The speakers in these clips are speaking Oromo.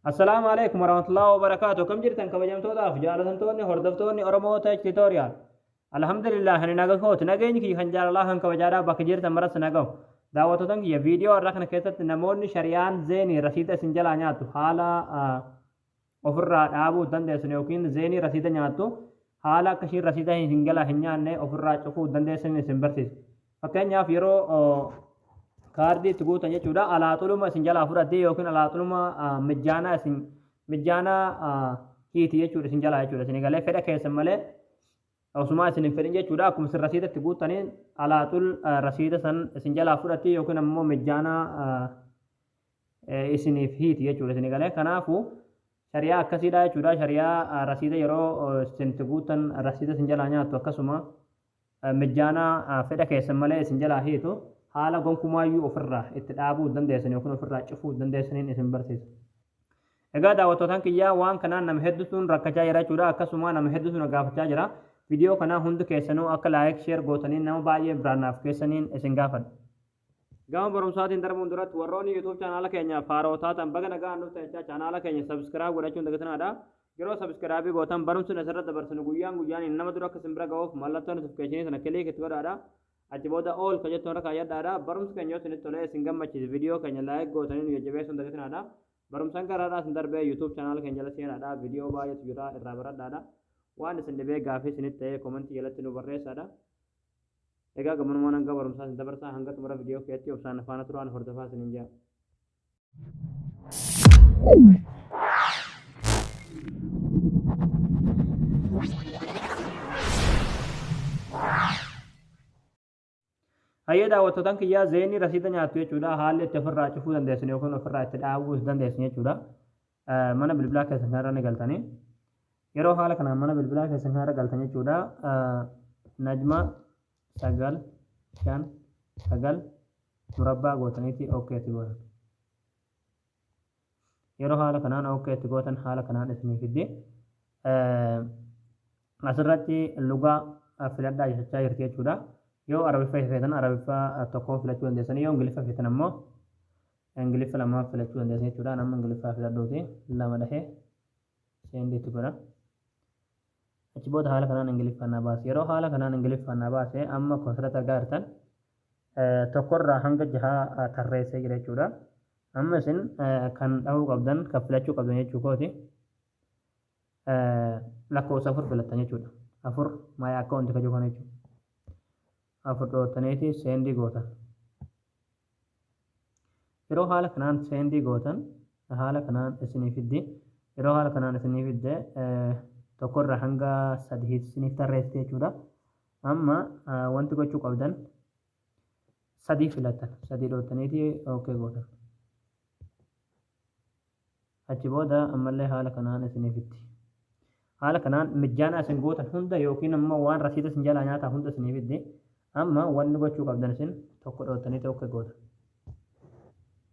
Assalaamu alaikum warahmatullahi wabarakaatu. Akkam jirtan kabajamtootaaf jaalatamtoonni hordoftoonni Oromoo Tech Tutorial. Alhamdulillah ani naga kooti, nageenyi kiyya kan jaalalaa kan kabajaadhaa bakka jirtan maras nagahu. Daawwattootan kiyya, viidiyoo har'aa kana keessatti namoonni shariyaan zeenii rasiida isin jalaa nyaattu haala ofirraa dhaabuu dandeessan yookiin zeenii rasiida nyaattu haala akka ishiin rasiida hin jalaa hin nyaanne ofirraa cufuu dandeessan isin barsiisa. Fakkeenyaaf, yeroo kaardii itti guutan jechuudha, alaa xuluma isin jalaa fudhatte yookiin alaa xuluma mijjaanaa isin mijjaanaa hiiti jechuudha isin jalaa jechuudha. Isin galee fedha keessan malee osumaa isin hin fedhin jechuudha, akkuma isin rasiida itti guuttaniin alaa xul rasiida san isin jalaa fudhatti yookiin ammoo mijjaanaa isiniif hiiti jechuudha isin galee. Kanaafuu shari'aa akkasiidha jechuudha. Shari'aa rasiida yeroo isin itti guuttan rasiida isin jalaa nyaattu, akkasuma mijjaanaa fedha keessan malee isin jalaa hiitu, haala gonkumaayyuu ofirraa itti dhaabuu dandeessan yookiin ofirraa cufuu dandeessaniin isin barsiisa. Egaa daawwattootaan kiyyaa, waan kanaan nama hedduutu rakkachaa jira jechuudha. Akkasuma nama hedduutu na gaafachaa jira. Viidiyoo kanaa hundi keessanuu akka like, share gootanii nama baay'ee biraan naaf keessaniin isin gaafadha. Gama barumsaatiin darbuun duratti, warroonni YouTube chaanaala keenyaaf haaroo taatan baga nagaan nuuf jechaa, chaanaala keenya subscribe godhachuun dagatinaadha. Yeroo subscribe gootan barumsi asirratti dabarsinu guyyaan guyyaan nama dura akka isin bira ga'uuf mallattoo notification sana click itti godhaadha. Achi booda all ka jettu irra kaayyadhaadha. Barumsi keenya yoo isinitti tolee isin gammachiise, viidiyoo keenya like gootanii nu jajjabeessuun dagatinaadha. Barumsaan garaadhaa isin darbee YouTube chaanaala keenya jala seenaadha. Viidiyoo baay'eetu jira, irraa baradhaadha. Waan isin dhibee gaafii isinitti ta'ee comment jalatti nu barreessaadha. Egaa gamanumaan hanga barumsaa isin dabarsaa, hanga xumura viidiyoo keetti obsaan faana turaan hordofaa isiniin jedha. Hayyee daawwattootaan kiyyaa, zeenii rasiida nyaattu jechuudha. Haalli itti ofirraa cufuu dandeessan yookiin ofirraa itti dhaabuu dandeessan jechuudha. Mana bilbilaa keessan kanarra ni galtanii. Yeroo haala kanaan mana bilbilaa keessan kanarra galtan jechuudha. Najma 959 murabbaa gootaniiti okay itti gootan. Yeroo haala kanaan okay itti gootan, haala kanaan isinii fiddi. Asirratti lugaa filadhaa jechaa jirti jechuudha. Yoo Arabiffa feetan Arabiffa tokkoon filachuu dandeessanii, yoo Ingiliffa feetan ammoo Ingiliffa lamaan filachuu dandeessan jechuudha. Nama Ingiliffaa filadhuuti lama dhahee send itti godha. Achi booda haala kanaan Ingiliffaan naa baase. Yeroo haala kanaan Ingiliffaan naa baase, amma akkuma asirratti argaa jirtan tokkorraa hanga jahaa tarreessee jira jechuudha. Amma isin kan dhahuu qabdan, kan filachuu qabdan jechuu kooti, lakkoofsa 4 filattan jechuudha. 4 my account ka jiru kana jechuudha. 4 dhootaniiti send gootan. Yeroo haala kanaan send gootan, haala kanaan isinii fiddi. Yeroo haala kanaan isinii fidde, tokkorraa hanga sadii isiniif tarreessite jechuudha. Amma wanti gochuu qabdan sadii filattan. Sadii dhootaniiti okay gootan. Achi booda ammallee haala kanaan isinii fiddi. Haala kanaan mijjaanaa isin gootan hunda yookiin ammoo waan rasiida isin jalaa nyaataa hunda isinii fiddi. Amma wanni gochuu qabdan isin tokko dhootanii okay gootan.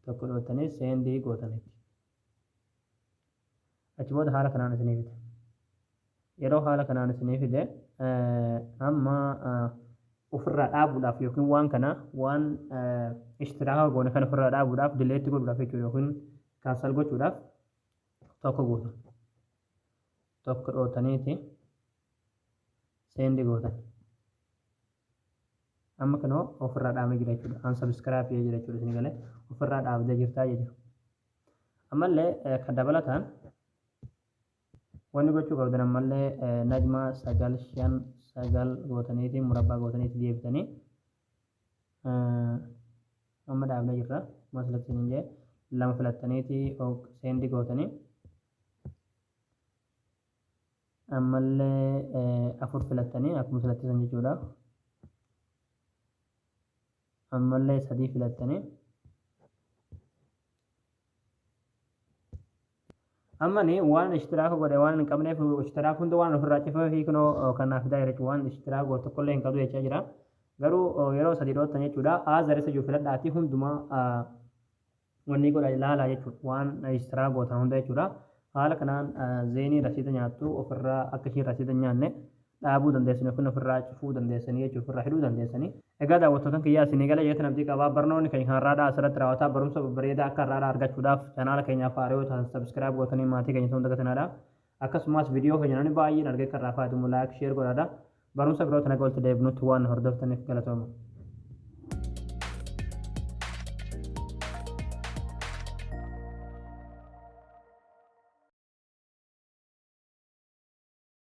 Tokko dhootanii send gootanitti. Achi booda haala kanaan isinii fide. Yeroo haala kanaan isinii fide, amma ofirraa dhaabuudhaaf yookiin waan kana, waan ishtiraaka goone kana ofirraa dhaabuudhaaf, delete godhuudhaaf jechuudha, yookiin cancel gochuudhaaf tokko gootan. Tokko dhootaniiti send gootan. Amma kunoo ofirraa dhaabee jira jechuudha. Unsubscribe jira jechuudha, isin galee ofirraa dhaabdee jirtaa jechuudha. Ammallee kan dabalataan wanni gochuu qabdan, ammallee najma 959 gootaniiti murabbaa gootaniiti deebitanii, amma dhaabnee jirra masalatti isiniin jee, lama filattaniiti send gootanii, ammallee afur filattanii akkuma filattisan jechuudha. Ammallee sadii filattanii. Amma ni waan ishtiraaka godhe waan hin qabneef, ishtiraaka hunda waan ofirraa cufee fi kunoo kanaaf fidaa jira jechuudha. Waan ishtiraaka godhe tokkollee hin qabdu jechaa jira. Garuu yeroo sadii dhoottan jechuudha. Other isa jiru filadhaatii hundumaa wanni godha ilaalaa jechuudha. Waan ishtiraaka gootan hunda jechuudha. Haala kanaan zeenii rasiida nyaattu ofirraa akka ishiin rasiida hin nyaanne dhaabuu dandeessan yookiin ofirraa cufuu dandeessanii jechuudha, ofirraa hidhuu dandeessanii. Egaa daawwattootan kiyyaa, isinii gala jeetan abdii qabaa. Barnoonni keenya kan har'aadhaa asirratti raawwataa. Barumsa babbareedaa akka har'aadhaa argachuudhaaf chaanaala keenyaaf haaraa yoo ta'an subscribe gootanii maatii keenya ta'uu dagatinaadha. Akkasumas viidiyoo keenya namni baay'een argee kan irraa fayyadamu like, share godhaadha. Barumsa biroo tana walitti deebinutti waan hordoftaniif galatooma.